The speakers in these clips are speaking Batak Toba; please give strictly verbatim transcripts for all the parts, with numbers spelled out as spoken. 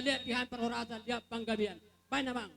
Liat di hami parhorasan, liat panggabean. Baen amang.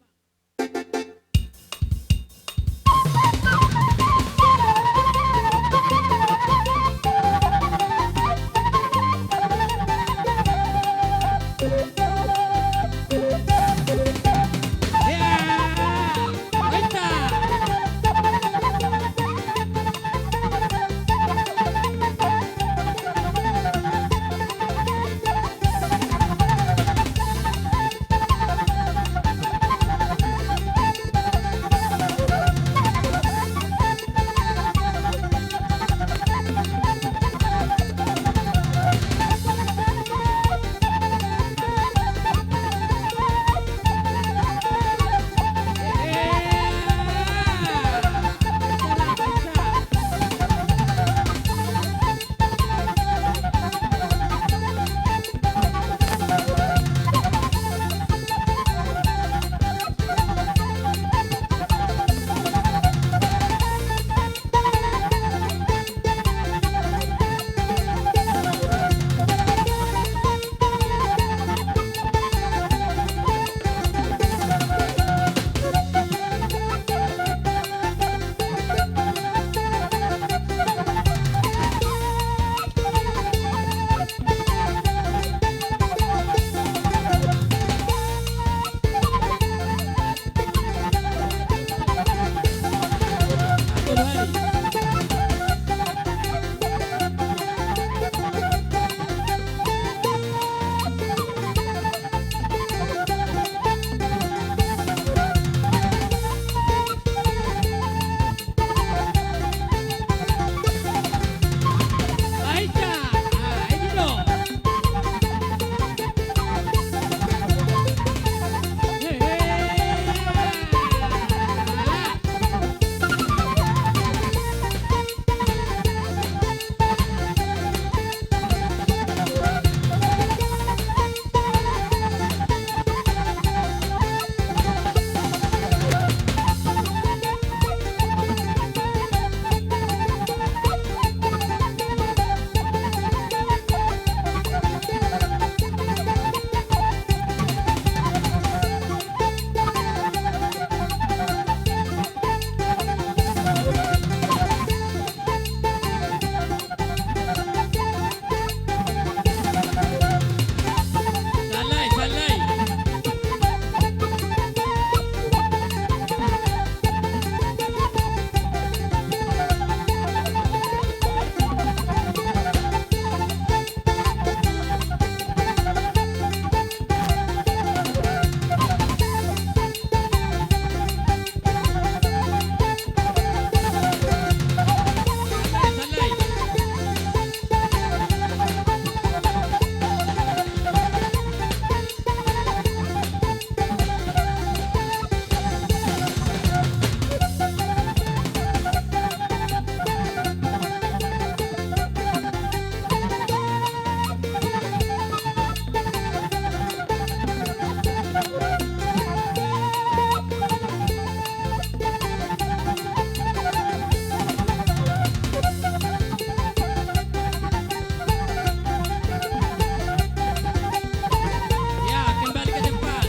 Ya, kembali ke tempat.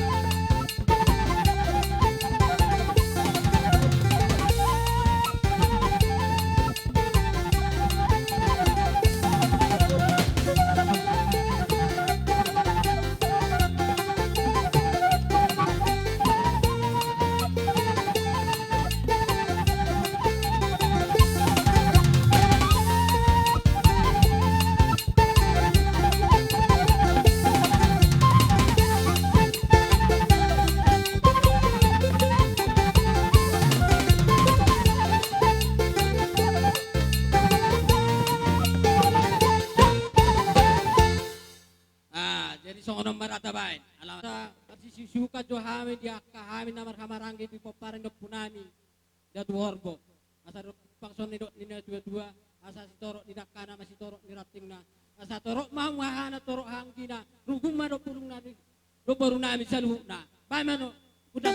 Ah, jadi songon on ma ra tabaen. Alana marsisiusiukan jo hami di angka hami na marhahamaranggi di pomparan ni ompunami Datu Horbo. Asa dok pangson ni dok ni na tua-tua, asa sitorop ni dangkana ma sitorop ni rantingna. Asa torop ma hamu hahana torop haanggina, rugun ma dok bulungna di dok borunami saluhutna. Baen ma no, udah.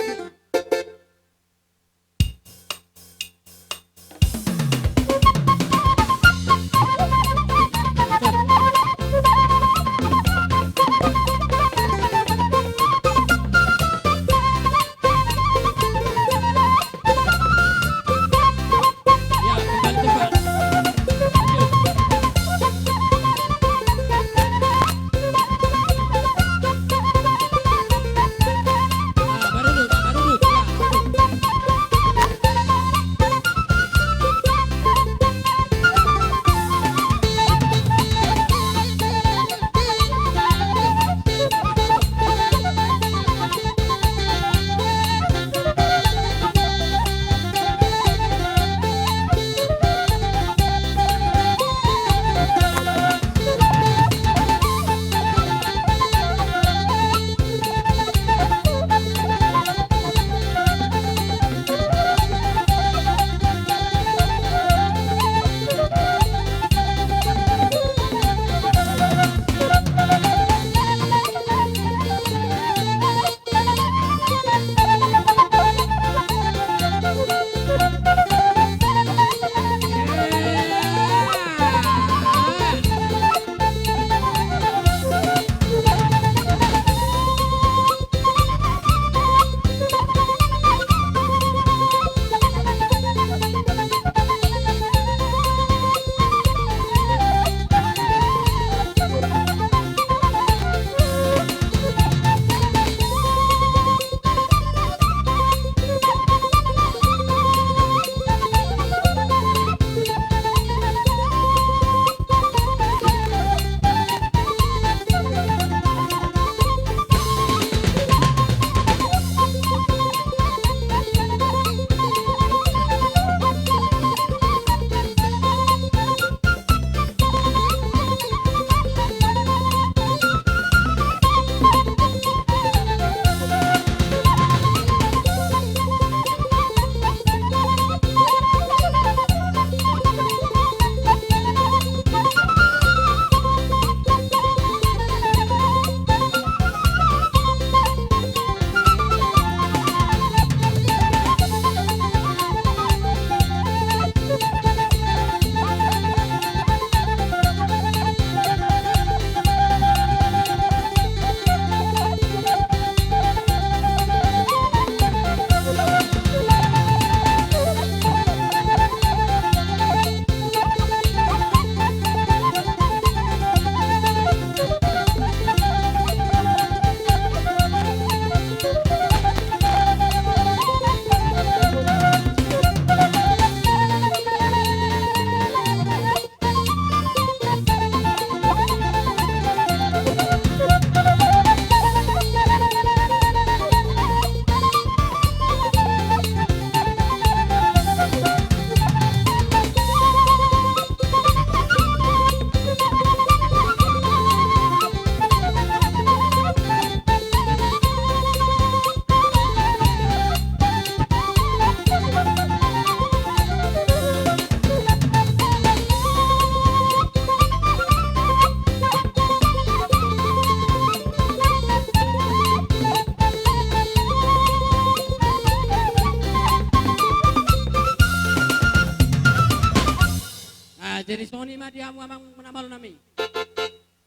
Songon i ma di hamu amang na malo nami.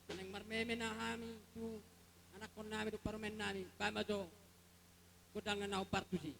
Naeng marmeme na hami tu anakkon nami tu parumaen nami, baen ma jo gondang na hombar tusi.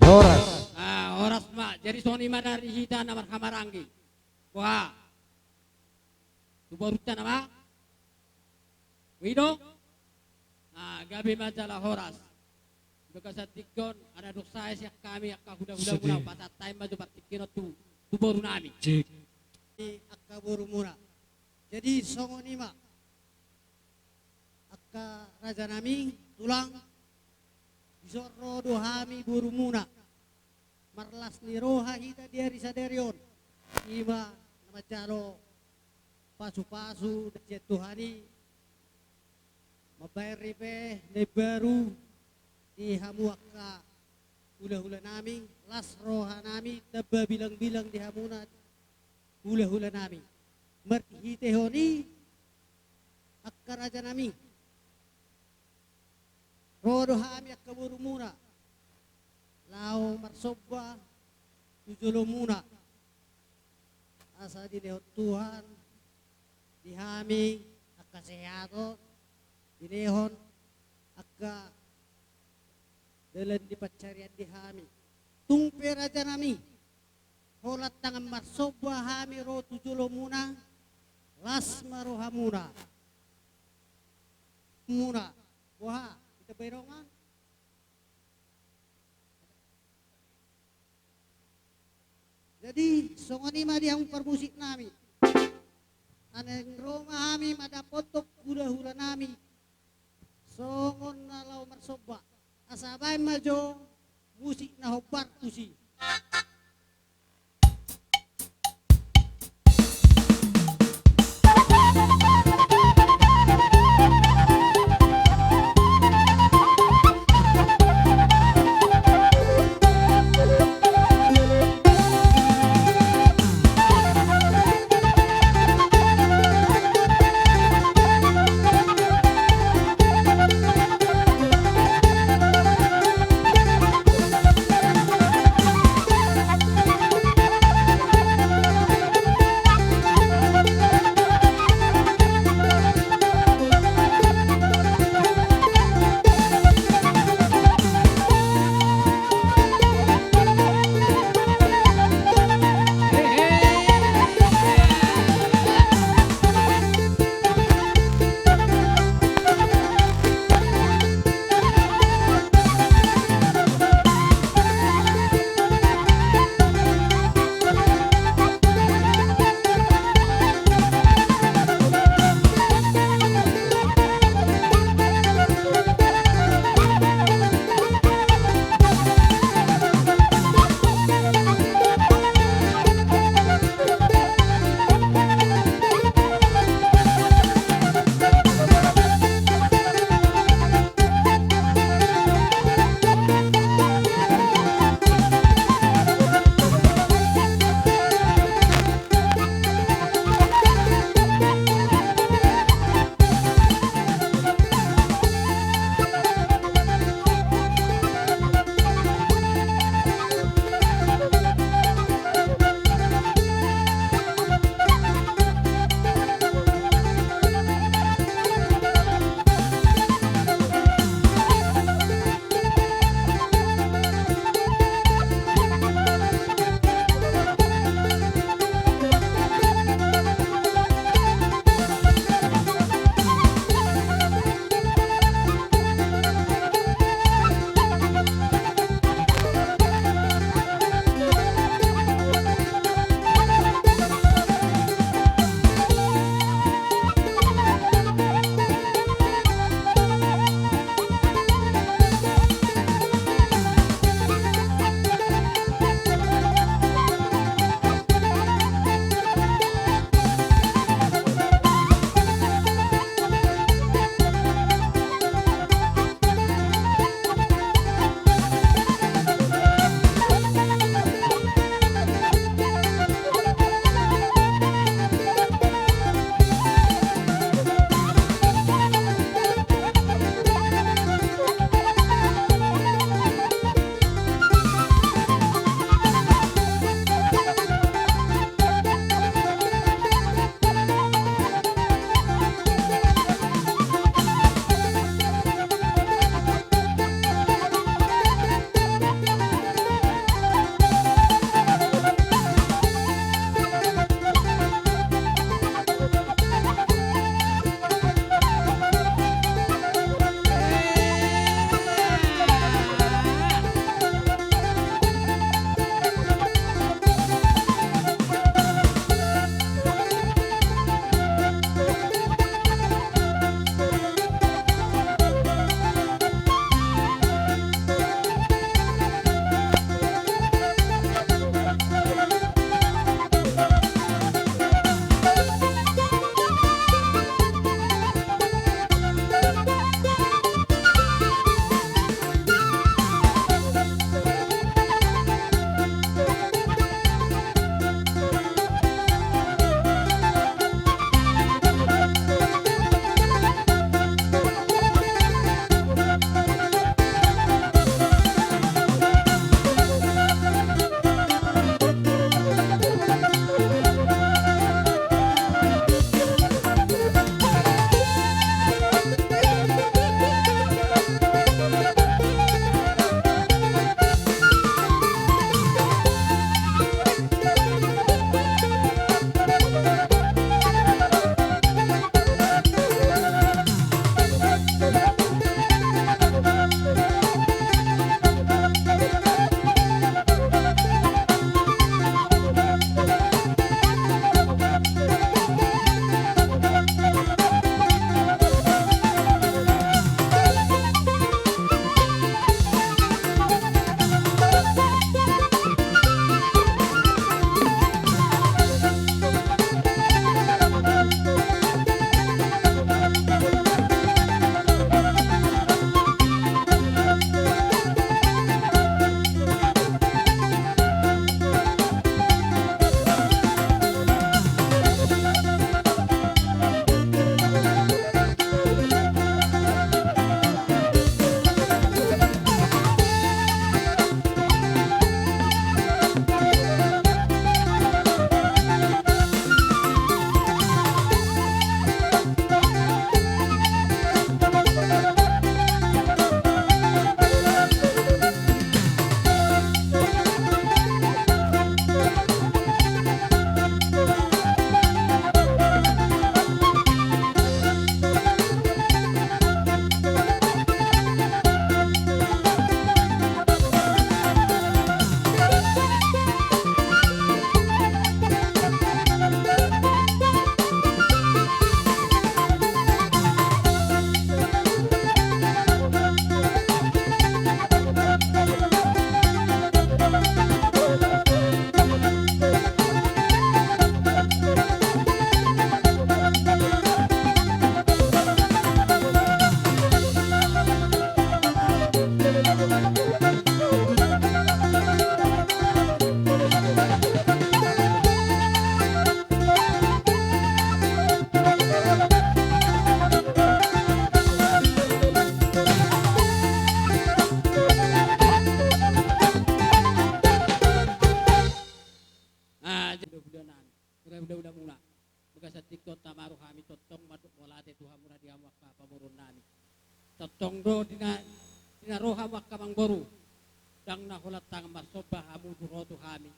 Horas. Ah, horas ma. Jadi songon i ma dari hita na marhamaranggi. Wah. Tu borunta nama. Wido. Ah, gabe ma jala horas. Di bagasan tingki on, ala dung sae sian hami angka hulahula muna, pasahat hami ma jo partingkian on tu, tu boru nami. Angka boru muna. Jadi songon i ma. Angka raja nami, tulang, dison ro do hami boru muna. Marlas ni roha hita di ari sadari on. I ma na manjalo pasu-pasu sian Tuhan i. Mambaen ripe na imbaru di hamu angka hulahula nami, las roha nami, tamba bilang-bilang di hamuna hulahula nami. Marhitehon i angka raja nami. Ro do hami angka boru muna. Laho marsomba tu jolo muna. Asa dilehon Tuhan di hami angka sehaton, dilehon angka dalan ni pansarian di hami. Tung pe raja nami, holan tangan marsomba hami ro tu jolo muna, las ma roha muna. Muna, boha, hita bae dongan. Jadi, songon i ma di hamu parmusik nami. Naeng ro ma hami mandapothon hula-hula nami songon na laho marsomba. Asa baen ma jo musik na hombar tusi. angka hulahulamuna. Bagasan tingki on tama rohami tongtong mandok mauliate tu hamuna di hamu angka pamoruonnami. Tongtong do di na, di na ro hamu angka amangboru, ndang na holan tangan marsomba hamu tu ro tu hami.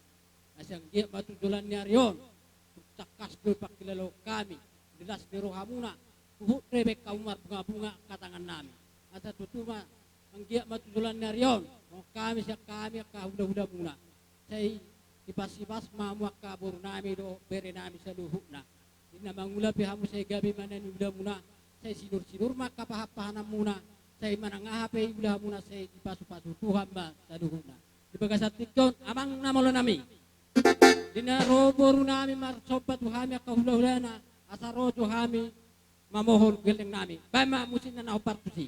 Asa anggiat ma tu joloan ni ari on, tung tangkas do pangkilalaon hami, di las ni rohamuna, huhut do dibahen hamu marbungabunga angka tangannami. Asa tutu ma, anggiat ma tu joloan ni ari on, songon hami sian hami angka hulahulamuna, sai dipaspas ma hamu angka borunami dohot berenami saluhutna. Di na mangula pe hamu sai gabe ma na niulamuna, sai sinursinur ma angka pahanpahananmuna, sai manang aha pe iulaonmuna sai dipasupasu Tuhan ma saluhutna. Di bagasan tingki on, amang na molo nami, di na ro borunami marsomba tu hami angka hulahulana, asa ro jo hami mamohon gellengnami. Bahen ma musikna na hombar tusi.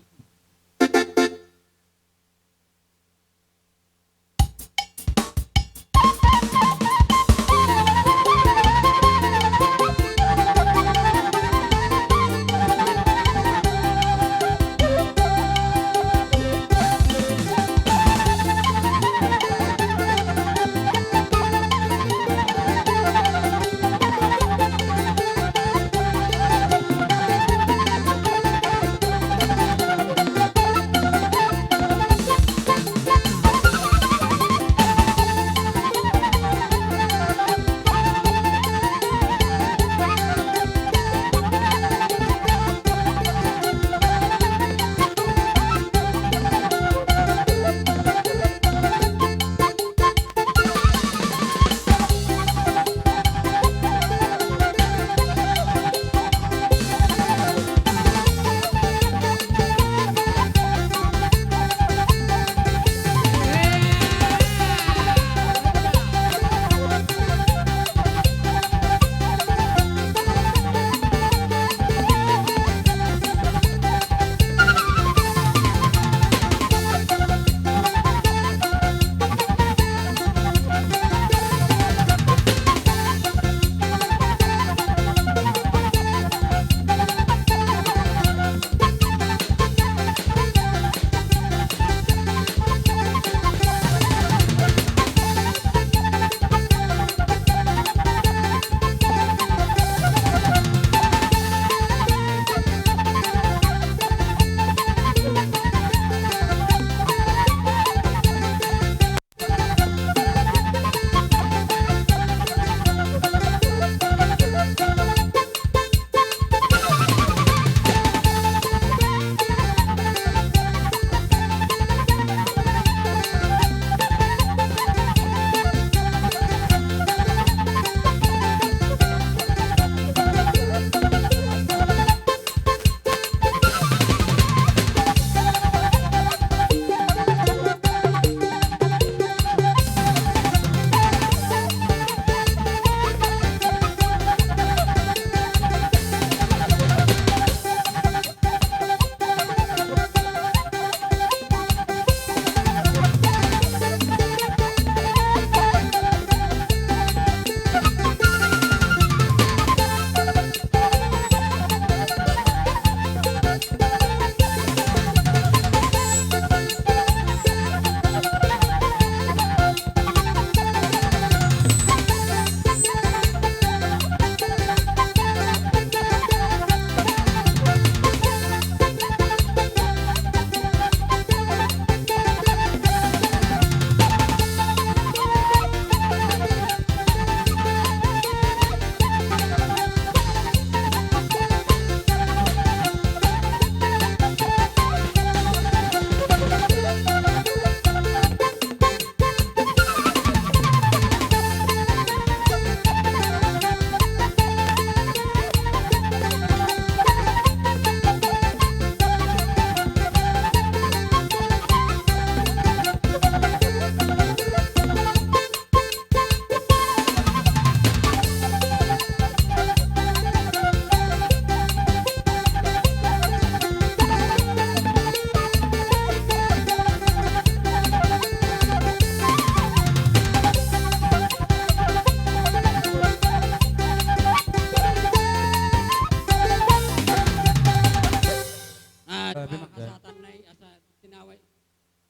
Ah, eh, bima, pasahatanna i asa tinawai.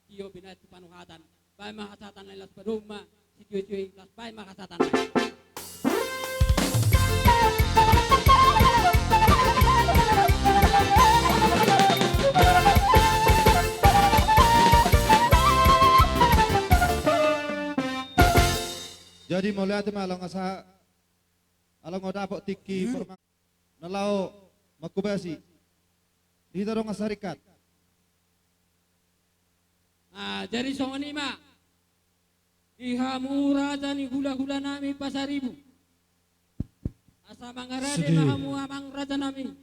Tio binahen tu panuhatan. Bahen ma hasahatan na i, laos padomu ma sitiotio i, laos bahen ma hasahatan na i. Jadi mauliate ma, along asa, along dapot tingki, hmm, perma-, na laho manghobasi. Hita dongan sarikat. Ah, jadi songon i ma. Di hamu raja ni hula-hula nami Pasaribu. Asa mangarade ma hamu amang raja nami.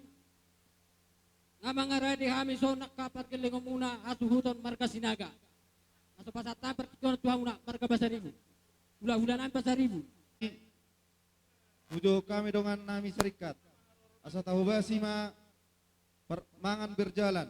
Nga mangarade hami songon angka pargellengonmuna hasuhuton marga Sinaga. Asa pasahat hami partingkian tu hamuna marga Pasaribu. Hula-hula nami Pasaribu. Puji hami dongan nami sarikat. Asa tahobasi ma par-, mangan berjalan.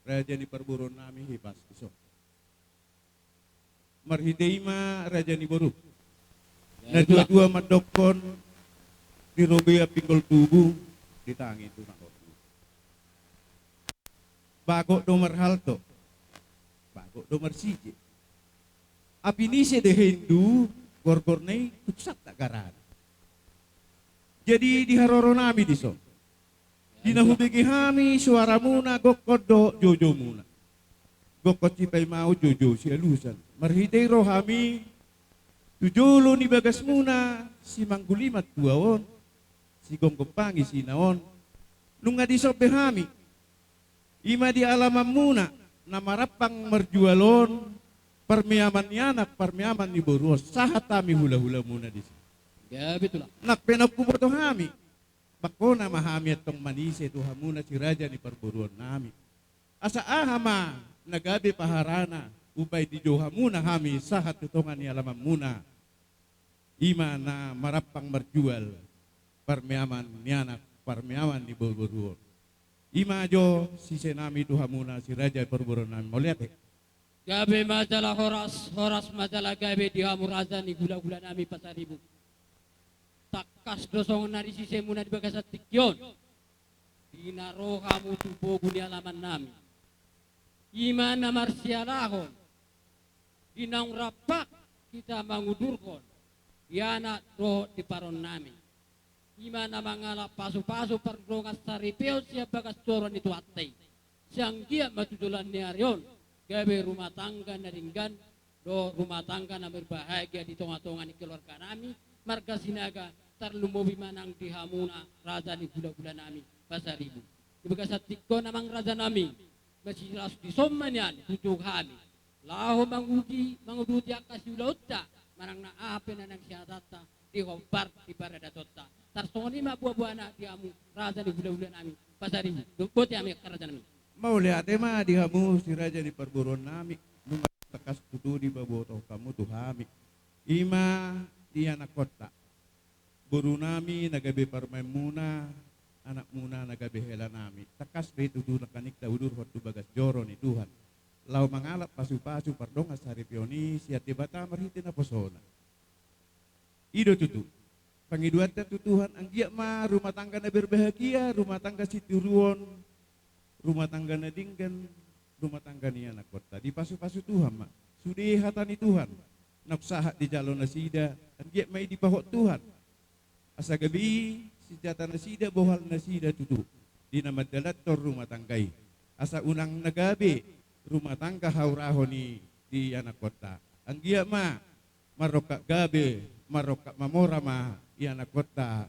raja ni parboruon nami hipas iso. Marhite i ma raja ni boru. Na tuatua mandokkon, di robean pinggol tubu, di tangi tu na horbu. Bagot do marhalto, bagot do marsije. Api ni ise de hindu, gorgorna i tuk santa garana. Jadi di haroro nami dison, di na hubege hami suaramuna gokkon dohot joujou muna. Gokkon sipaimaon, joujou sialusan. Marhite i ro hami tu jolo ni bagasmuna, si Mangguli Matua on, si Gomgom Pangisina on. Nunga dison be hami, i ma di alamanmuna na marampang marjual on, parmeaman ni anak, parmeaman ni boru on, sahat hami hulahulamuna disi. Gabe tulang. Nang pe naung huboto hami, bangkona ma hami antong manise tu hamuna si raja ni parboruon nami. Asa aha ma na gabe paharana, umbahen dijou hamuna hami sahat tu tonga ni alamanmuna, i ma na marampang marjual parmeaman ni anak, parmeaman ni boruboru on. I ma jo sise nami tu hamuna si raja parboruon nami, mauliate. Gabe ma jala horas, horas ma jala gabe di hamu raja ni hulahula nami Pasaribu. Tangkas do songon na di sisemuna di bagasan tingki on, di na ro hamu tu pogu ni alaman nami, i ma na marsialahon, di naung rampak hita mangudurhon di anak dohot di parumaen nami. I ma na mangalap pasupasu pardongan saripeon sian bagas joro ni Tuhanta i. Sai anggiat ma tu joloan ni ari on gabe rumah tangga na denggan dohot rumah tangga na berbahagia di tongatonga ni keluarga nami marga Sinaga, tarlumobi ma nang di hamuna raja ni hulahula nami Pasaribu. Di bagasan tingki on amang raja nami, masirasuk dison ma nian hujou hami laho manguduti, manguduti angka siulaonta manang na aha pe na naeng sihatonta di hombar di paradatonta. Tarsongon i ma buabuana di hamu raja ni hulahula nami Pasaribu. Dung boti hami angka raja nami. Mauliate ma di hamu si raja ni parboruon nami, nunga tangkas tutu dipaboto hamu tu hami. I ma di anakkonta, boru nami na gabe parumaenmuna, anakmuna na gabe hela nami. Tangkas be tutu nangkaning taudurhon tu bagas joro ni Tuhan, laho mangalap pasupasu pardongan saripeon i sian Debata marhite naposona. I do tutu pangidoanta tu Tuhan, anggiat ma rumah tangga na berbahagia, rumah tangga sitiruon, rumah tangga na denggan, rumah tangga ni anakkonta. Dipasupasu Tuhan ma sude hata ni Tuhan naung sahat dijalo nasida, anggiat ma i dipahot Tuhan, asa gabe i sinjata nasida, bohal nasida tutu di na mandalanhon rumah tangga i, asa unang na gabe rumah tangga haurahon i di anakkonta. Anggiat ma marrongkap gabe, marrongkap mamora ma i anakkonta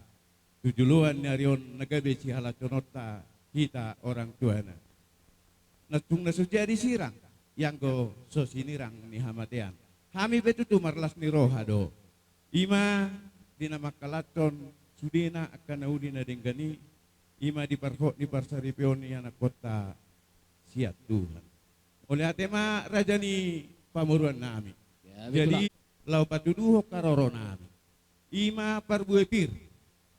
tu joloan ni ari on, na gabe sihalashononta hita orang tuana. Na tung na so jadi sirang, ianggo so sinirang ni hamatean, hami pe tutu marlas ni roha do. I ma di na mangkalashon sudena angka na uli na denggan i, i ma di parhot ni parsaripeon ni anakkonta sian Tuhan. Mauliate ma raja ni pamoruon nami. Ya, betul. Jadi, laho patuduhon haroro nami, i ma parbue pir,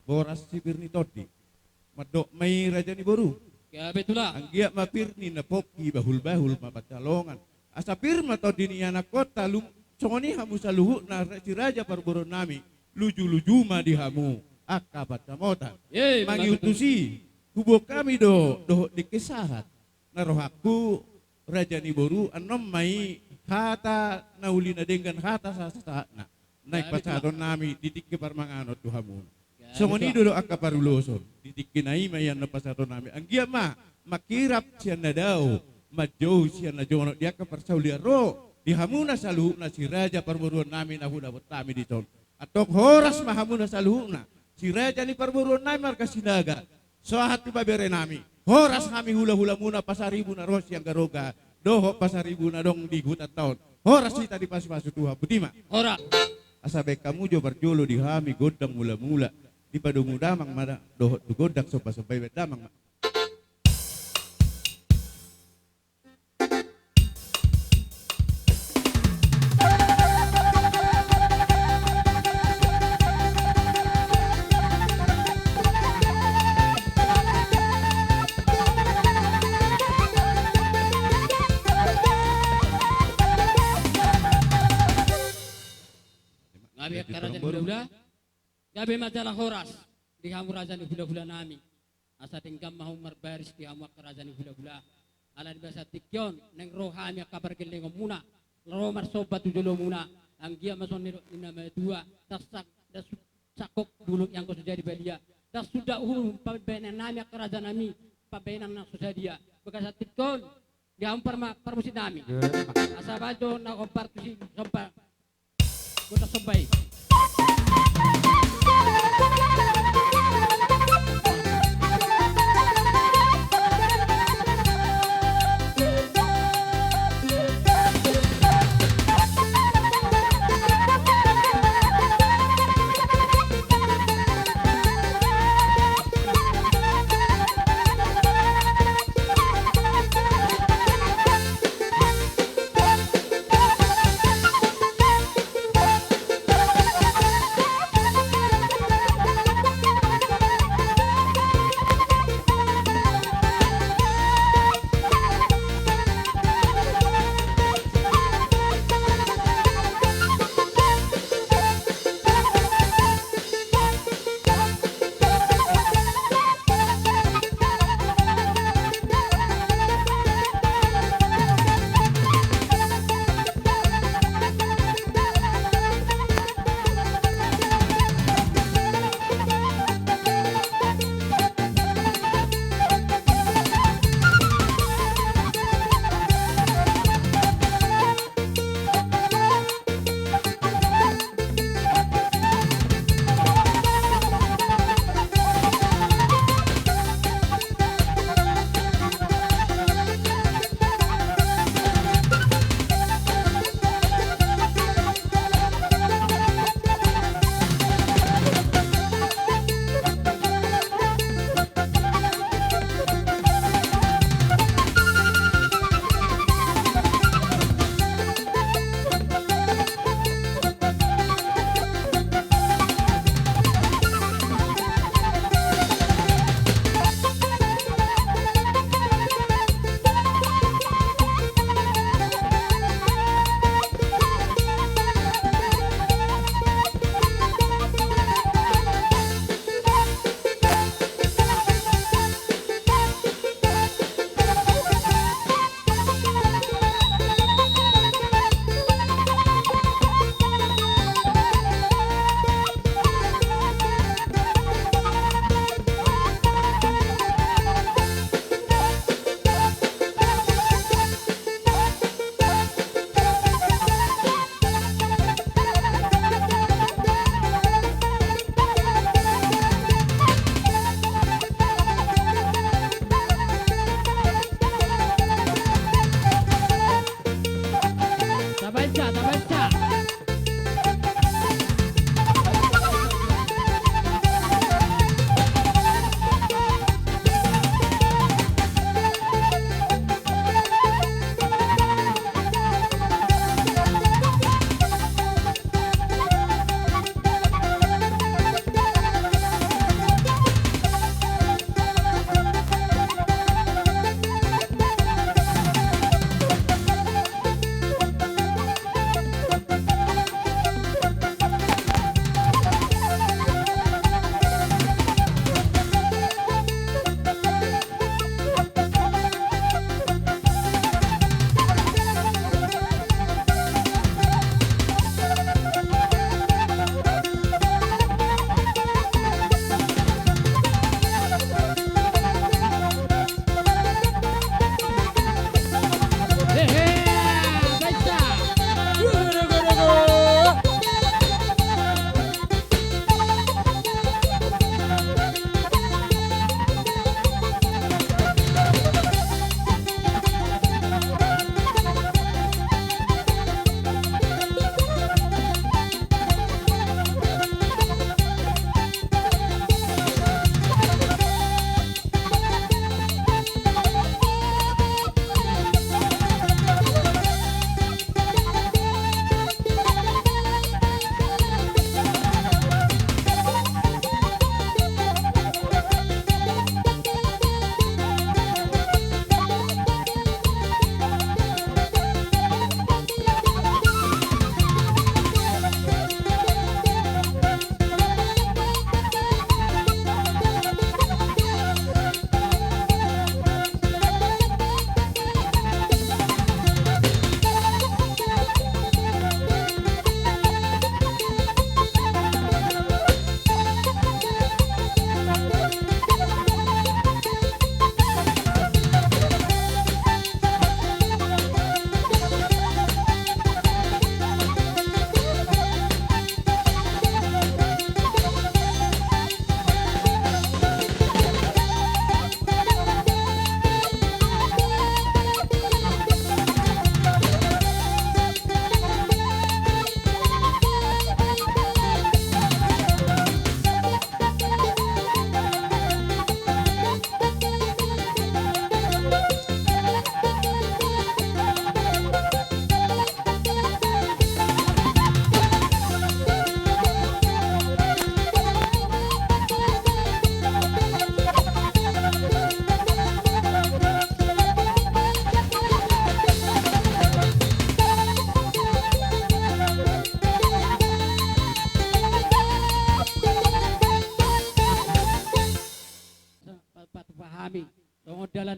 boras si pir ni tondi. Mandok ma i raja ni boru. Ya, betul lah. Anggiat ma pir ni na pongki, bahulbahul ma pansalongan. Asa pir ma tondi ni anakkonta, lum-, songon i hamu saluhutna ra-, si raja parboruon nami, lujuluju ma di hamu angka pansamotan. Ye, memang betul. Mangihutusi, huboan hami do dohot dengke sahat. Na rohangku raja ni boru, annon ma i hata na uli na denggan, hata sahatsahatna naeng pasahaton nami di tingki parmanganon tu hamu. Ya, betul. Songon i do dohot angka paruloson, di tingkina i ma i annon pasahaton nami. Anggiat ma mangkirap sian na dao, manjou sian na jonok di angka parsaulian ro di hamuna saluhutna si raja parboruon nami na hudapot hami dison. Antong horas ma hamuna saluhutna si raja ni parboruon nami marga Sinaga, sahat tu ibebere nami. Horas hami hulahulamuna Pasaribu na ro sian Garoga dohot Pasaribu na adong di hutanta on. Horas hita dipasupasu Tuhan. Boti ma. Horas. Asa baen hamu jo parjolo di hami gondang mulamula. Dipadomu damang ma da-, dohot tu gondang sombasomba i, baen damang ma. Gabe ma jala horas di hamu raja ni hulahula nami. Asa denggan ma hamu marbaris di hamu angka raja ni hulahula. Ala ni basa tingki on naeng ro hami angka pargellengonmuna, ro marsomba tu jolomuna. Anggiat ma songon nidok ni na matua, ndang sa-, ndang su-, sangkok bulung i anggo so jadi balia. Ndang suda uhum pambahenan nami angka raja nami, pambahenan na so sadia. Bagasan tingki on di hamu parma-, parmusik nami. Asa bahen jo na hombar tusi somba. Kota somba i.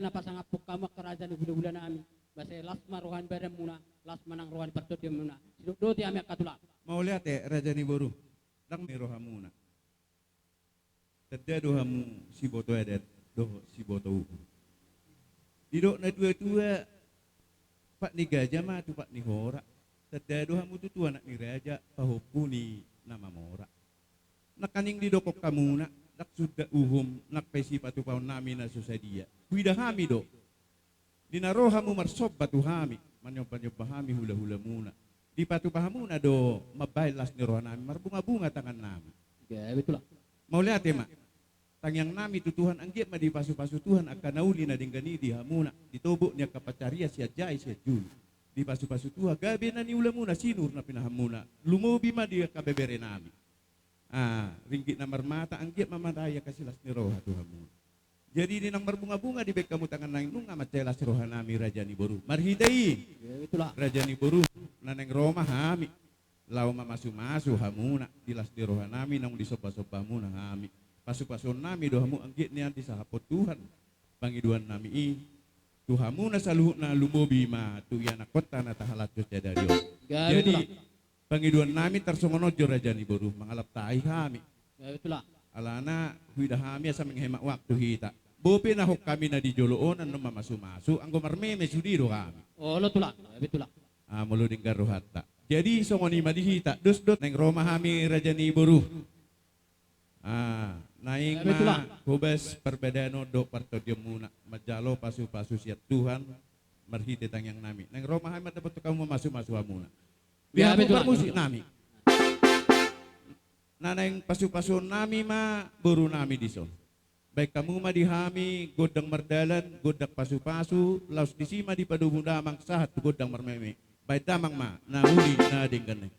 na pasangaphon hamu angka raja ni hulahula nami. Ba sai las ma roha ni badanmuna, las ma nang roha ni partondianmuna. Sidok dohot i hami angka tulang. Mauliate raja ni boru. Ndang ni rohamuna. Tanda do hamu siboto adat dohot siboto uhum. Didok na tuatua, pat ni gaja ma tu pat ni hora. Tanda do hamu tutu anak ni raja, pahompu ni na mamora. Nangkaning didokkon hamuna, ndang sundat uhum, nang pe sipatupaon nami na so sadia. Huida hami do. Di na ro hamu marsomba tu hami, manyomba-nyomba hami hulahulamuna. Dipatupa hamuna do mambahen las ni roha nami, marbungabunga tangan nami. Gabe tulang. Mauliate ma. Tangiang nami tu Tuhan, anggiat ma dipasupasu Tuhan angka na uli na denggan i di hamuna, di tombok ni angka pansarian sian jae sian julu. Dipasupasu Tuhan gabe na niulamuna, sinur na pinahanmuna, lumobi ma di angka bebere nami. Ah, ringgit na marmata, anggiat ma mandai angka silas ni roha tu hamuna. Jadi di na marbungabunga dibahen hamu tangan nami, nunga mansai las roha nami raja ni boru. Marhite i. Gabe tulang. Raja ni boru, na naeng ro ma hami. Laho mamasumasu hamuna, di las ni roha nami naung disombasomba hamuna hami. Pasupasuon nami do hamu anggiat nian disahaphon Tuhan pangidoan nami i tu hamuna saluhutna, lumobi ma tu ianakkonta na tahalashon sadari on. Gabe tulang. Jadi pangidoan nami tarsongon on jo raja ni boru, mangalap tahi hami. Gabe tulang. Alana huida hami asa menghemat waktu hita. Bope na hot hami na di jolo on annon mamasumasu, anggo marmeme sude do hami. Olo tulang. Gabe tulang. Ah, molo denggan rohanta. Jadi songon i ma di hita, dos do naeng ro ma hami raja ni boru. Ah, naeng ma hobas parbadanon dohot partondionmuna, manjalo pasupasu sian Tuhan marhite tangiang nami. Naeng ro ma hami mandapothon hamu mamasumasu hamuna. Di hamu parmusik nami. Na naeng pasupasuon nami ma boru nami dison. Bahen hamu ma di hami gondang mardalan, gondang pasupasu, laos disi ma dipadomu damang sahat tu gondang marmeme. Bahen damang ma na uli na denggan i.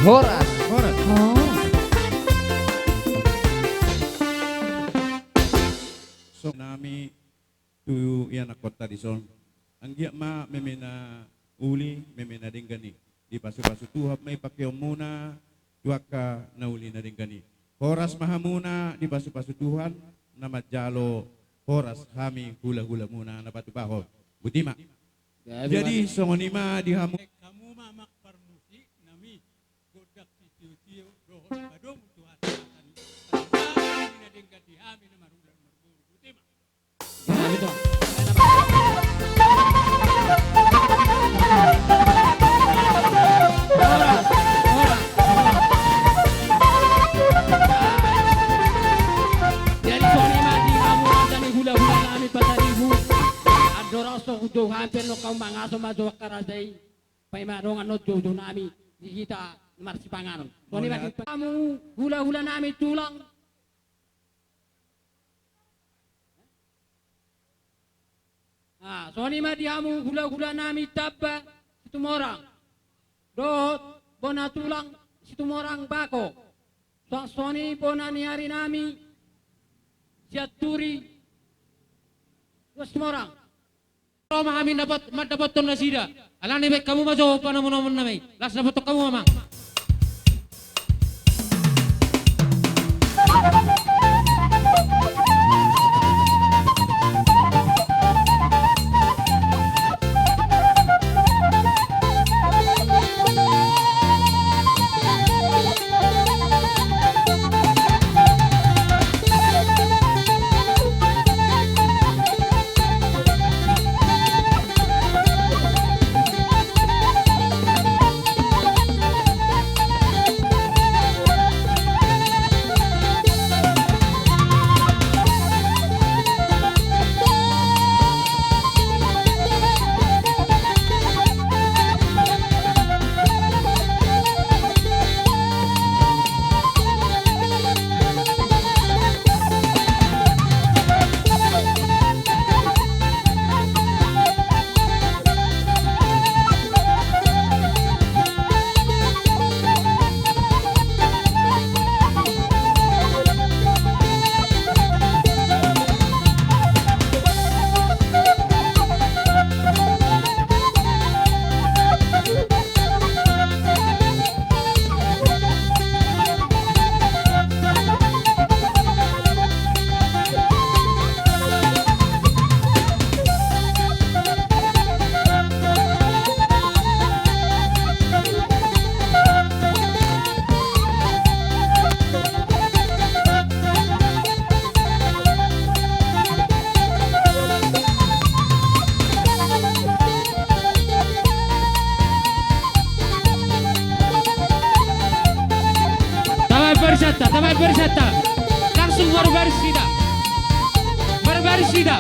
Horas. Horas. Oh. Songon nami tu ianakhonta dison. Anggiat ma meme na uli, meme na denggan i. Dipasupasu Tuhan ma i pangkeonmuna tu angka na uli na denggan i. Horas ma hamuna dipasupasu Tuhan, na manjalo horas hami hulahulamuna na patupahon. Botima. Jadi songon i ma di hamu. Hamu ma amang parmusik nami, gondang sitiotio dohot padomu Tuhan. Hami na denggan di hami na marhula marboru. Botima. Nah, gitu. Jou hami pe annon hamu mangaso ma jou angka raja i. Paima dongan on joujou nami di hita marsipanganon. Songon i ma di hamu hulahula nami tulang. Ah, songon i ma di hamu hulahula nami Tamba Situmorang dohot bona tulang Situmorang Bako. Suang songon i bona ni ari nami Sianturi Situmorang. Ro ma hami mandapot, mandapothon nasida. Alani i baen hamu ma jo panomunomuna i. Laos dapothon hamu ma. Tabaen barisanta, tabaen barisanta. Langsung marbaris hita. Marbaris hita.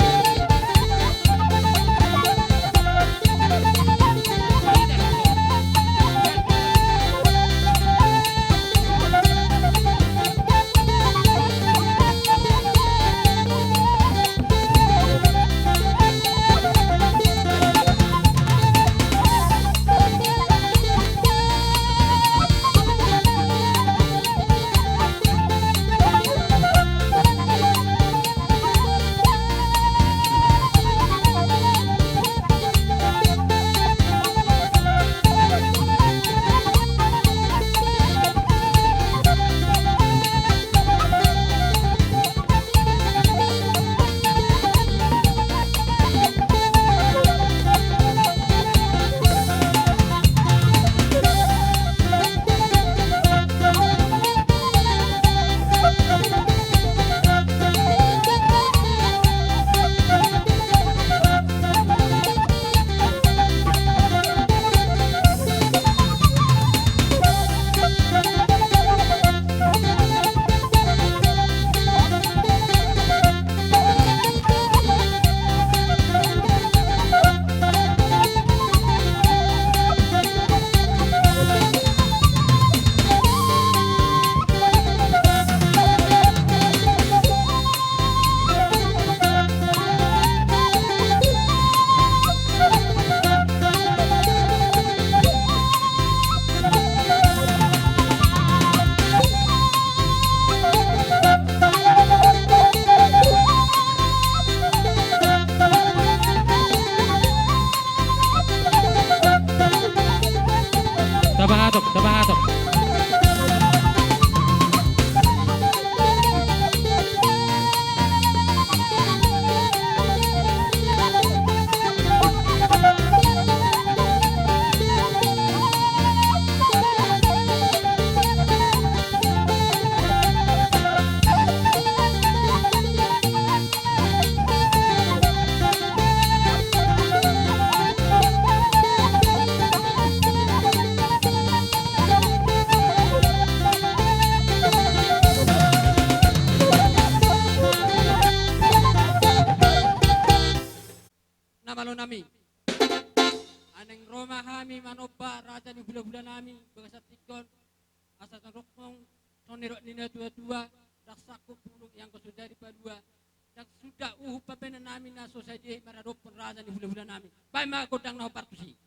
Tapahatok, tapahatok. Na malo nami. Ro ma hami manomba raja ni hulahula nami, bagasan tingki on, asa tadok songon nidok ni natuatua, ndang sanggup bulung ianggo so jadi palua, ndang suda uhum pambahenan nami na so sadia i maradophon raja ni hulahula nami. Baen ma gondang na hombar tusi.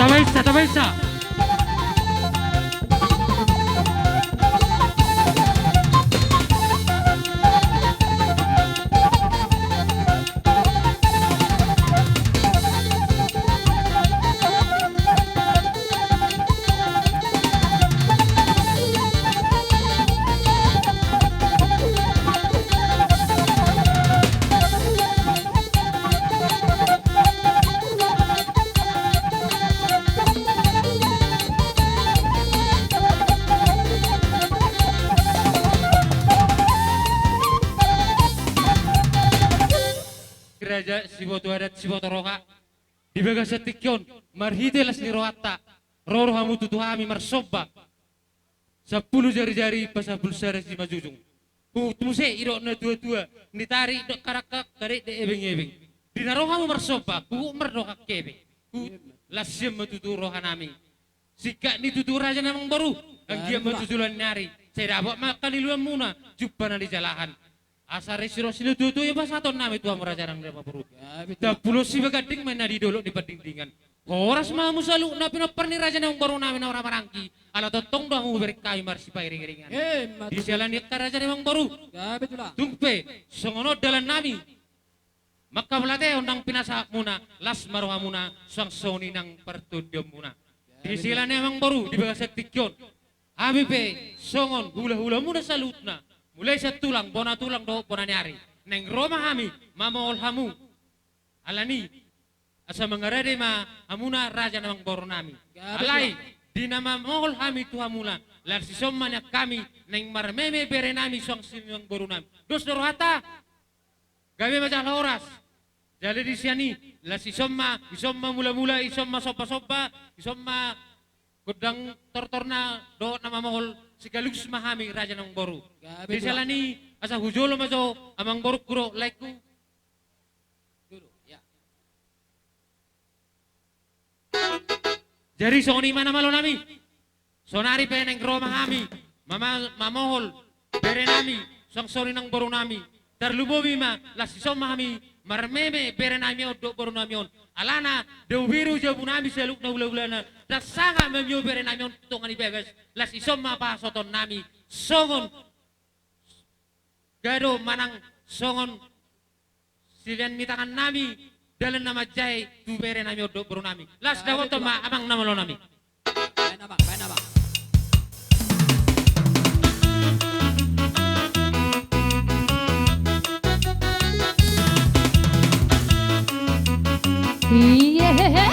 Tabaensa, tabaensa. Raja, siboto adat, siboto roha. Di bagasan tingki on, marhite las ni rohanta, ro do hamu tutu hami marsomba. Sampulu jarijari pasampulu sada simanjujung. Huhut muse didok na tuatua, nitarik dok karangkang, tarik dok ebeng-ebeng. Di na ro hamu marsomba, huhut mardok hangkebe. Huhut las sian ma tutu rohanami. Singkat ni tutu raja ni amangboru, anggiat ma tu joloan ni ari, sai dapot ma angka na niulamuna, jumpa na nijalahan. Asa ros-ros ni tutu i pasahatonnami tu hamu raja ni amangboru. Tampulos sibaganding ma na di dolok ni Pandingdingan. Horas ma hamu saluhutna pinompar ni raja ni amangborunami na marhahamaranggi, ala tongtong do hamu hubereng hami marsipairing-iringan. Di siala ni i angka raja ni amangboru. Tung pe songon on dalannami. Mangkaholongi on nang pinasahatmuna, las ma rohamuna, suang songon i nang partondionmuna. Di siala ni i amangboru, di bagasan tingki on. Hami pe songon hulahulamuna saluhutna, mulai sian tulang, bona tulang dohot bona ni ari. Naeng ro ma hami, mamohol hamu. Alani, asa mangarade ma hamuna raja ni amangborunami. Alai, di na mamohol hami tu hamuna, las dison ma nian hami, naeng marmeme berenami suang songon i nang borunami. Dos do rohanta. Gabe ma jala horas. Jala di sian i, las dison ma, dison ma mulamula, dison ma sombasomba, dison ma gondang tortorna dohot na mamohol, sekaligus ma hami raja ni amangboru. Di siala ni i, asa hujolo ma jo amangborungku dohot laengku. Jadi songon i ma na malonami. Saonari pe naeng ro ma hami, mama-, mamohol berenami, suang songon i nang borunami. Tarlumobi ma, las dison ma hami marmeme berenami on dohot borunami on. Alana, dao be do jabunami saluhutna hulahulana. Ndang sangap mamio berenami on tu tonga ni bagas, las dison ma pasahatonnami. Songon gado manang songon silean ni tangannami, dalan na manjae tu berenami on dohot borunami. Las dapoton ma amang na malonami. Baen amang, baen amang. Iye, hehe.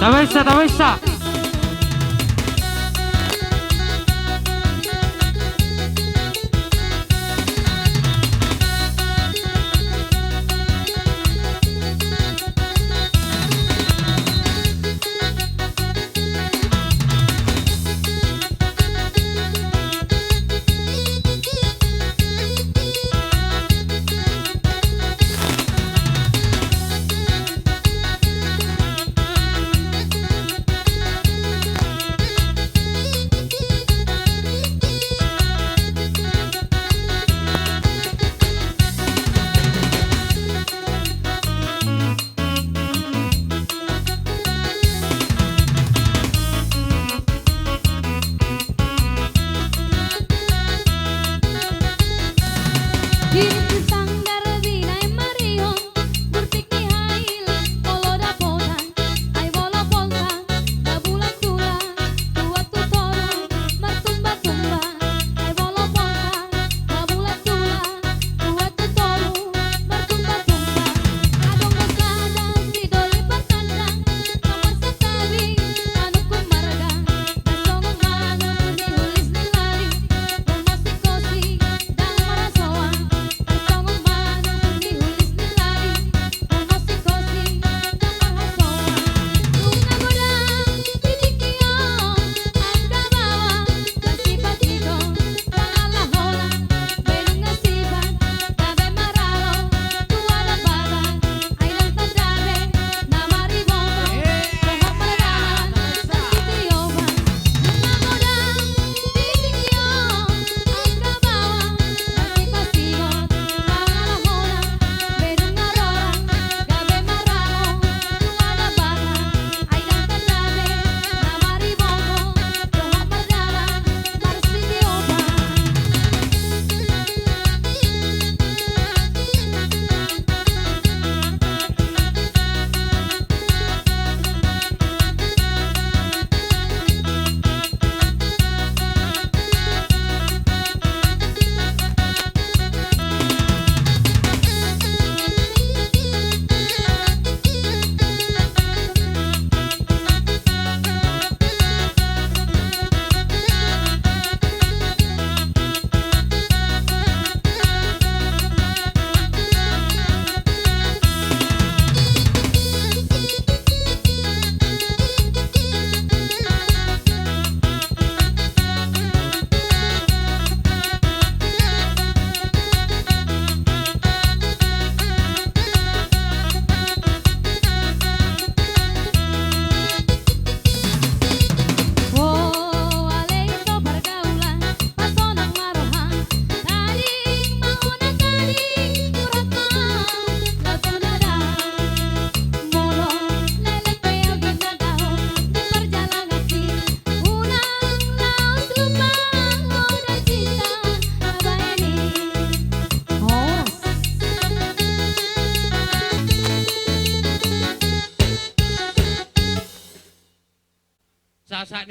Tabaisa, tabaisa.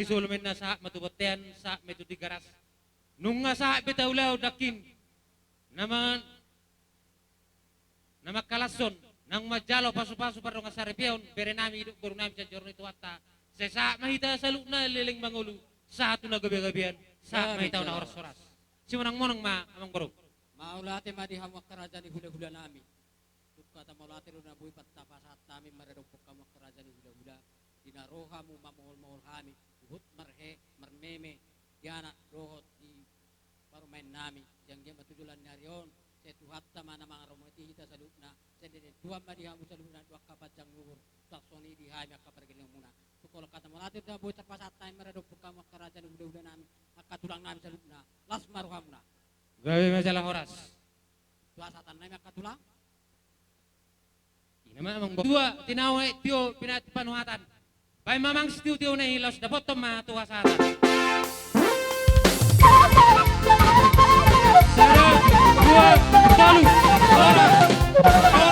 Solu ma inna sahat ma tu bontean, sahat ma tu Tigaras. Nunga sahat be taulahon nangkin. Na ma-, na mangkalashon, naung manjalo pasupasu pardongansaripeon, berenami dohot borunami sian joro ni Tuhanta. Sai sahat ma hita saluhutna leleng mangolu, sahat tu na gabegabean, sahat ma hita tu na horashoras. Simonangmonang ma amangboru. Mauliate ma di hamu angka raja ni hulahulanami. Tung hata mauliate do na boi pasahat hami maradophon hamu angka raja ni hulahula. Di na ro hamu mamoholmohol hami, huhut marhe, marmeme, di anak dohot di parumaennami, sian dia ma tu joloan ni ari on, sai Tuhanta ma na mangaramoti hita saluhutna, sai na tuan ma di hamu saluhutna tu angka panjang umur, suang songon i di hami angka pargellengonmuna. Tung holan hata mauliate do na boi tarpasahat hami maradophon hamu angka raja ni hulahulanami, angka tulangnami saluhutna, las ma rohamuna. Gabe ma jala horas. Tu hasahatan nami angka tulang. Ina ma amang boru. Tua, tinau aek tio, pinantik panuhatan. Baen ma amang sitiotio na i, laos dapothon ma tu hasahatan. Sada, dua, tolu, horas.